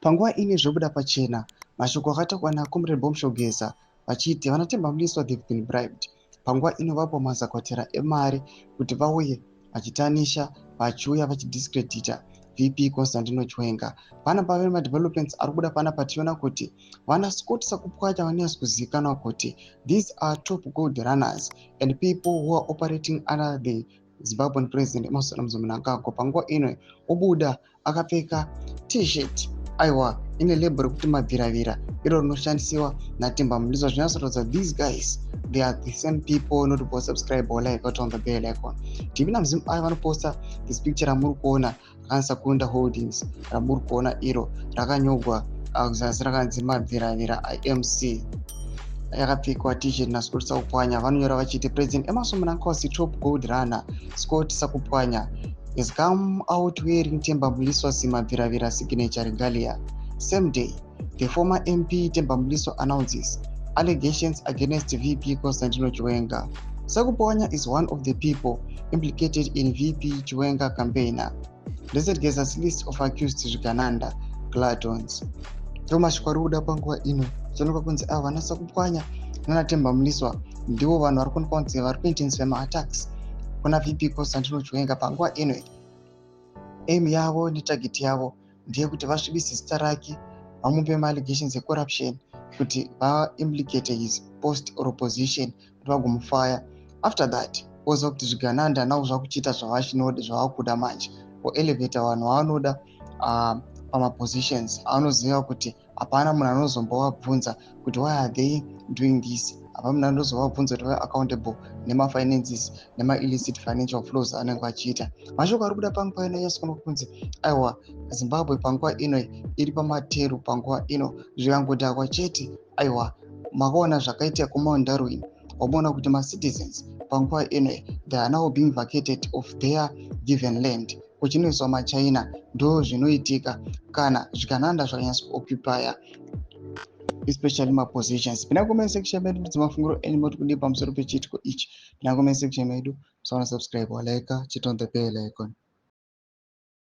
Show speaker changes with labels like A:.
A: Panguva ino zvobuda pachena mashoko akataurwa naComrade Bombshell Geza vachiti vanaTemba Mliswa, they've been bribed. Panguva ino vapiwa mazakwatira emari kuti vauye vachitanisha, vachiuya vachidiscredita VP Constantino Chiwenga. Panapa pave madevelopments ari kubuda panapa. Tichiona kuti vana Scott Sakupwanya vanonyatso kuzivikanwa kuti these are top gold runners and people who are operating under the Zimbabwean President Emmerson Mnangagwa. Panguva ino obuda akapfeka T-shirt, aiwa, ine label rekuti Mabviravira, iro rinoshandisiwa naTemba Mliswa. Zvinonyatsoratidza these guys, they are the same people. Not to subscribe or like, on the bell icon. Tipinda muzimu ayo vanoposta this picture ramuri kuona rakanzi Holdings, ramuri kuona iro rakanyorwa kuzasi rakanzi Mabviravira IMC, yakapfekwa T-shirt naScott Sakupwanya. Vanonyora vachiti, "President Emmerson Mnangagwa's top gold runner Scott Sakupwanya has come out wearing Temba Mliswa's Mabviravira signature regalia. Same day the former MP Temba Mliswa announces allegations against VP Constantino Chiwenga. Sakupwanya is one of the people implicated in VP Chiwenga campaign. Blessed Geza's list of accused Zvigananda Gladons." Ndo mashoko ari kubuda panguva ino. Zvinonekwa kunzi ava vana Sakupwanya nanaTemba Mliswa ndivo vanhu vari kuonekwa kunzi vari kuintensify maattacks kuna VP Constantino Chiwenga panguva ino. Aim yavo netarget yavo ndeyekuti vasvibise zita rake, vamupe maallegations ecorruption, kuti vaimplicate his post or position, kuti vagomufaya. After that woziva kuti zvigananda navo zvakuchiita zvavakuda manje, kuelevata vanhu vaanoda pamapositions anoziva kuti hapana munhu anozombovabvunza kuti why are they doing this. Hapana munhu anozovabvunza kuti vave accountable nemafinances, nemaillicit financial flows anenge vachiita. Mashoko ari kuda panguva ino yasikuona kunzi, aiwa, Zimbabwe panguva ino iri pamateru. Panguva ino zvikangodhakwa chete, aiwa, makaona zvakaitika kuMount Darwin. Wamuona kuti macitizens panguva ino, they are now being vacated of their given land, kuchinoiswa maChina. Ndo zvinoitika kana zvikananda zvakanyatsokuoccupya, especially mapositions. Pinda comment section medu, dzemafungiro enyu, moti kudii pamusoro pechiitiko ichi. Pinda comment section medu, musaona subscribe, walike, chit on the bell icon.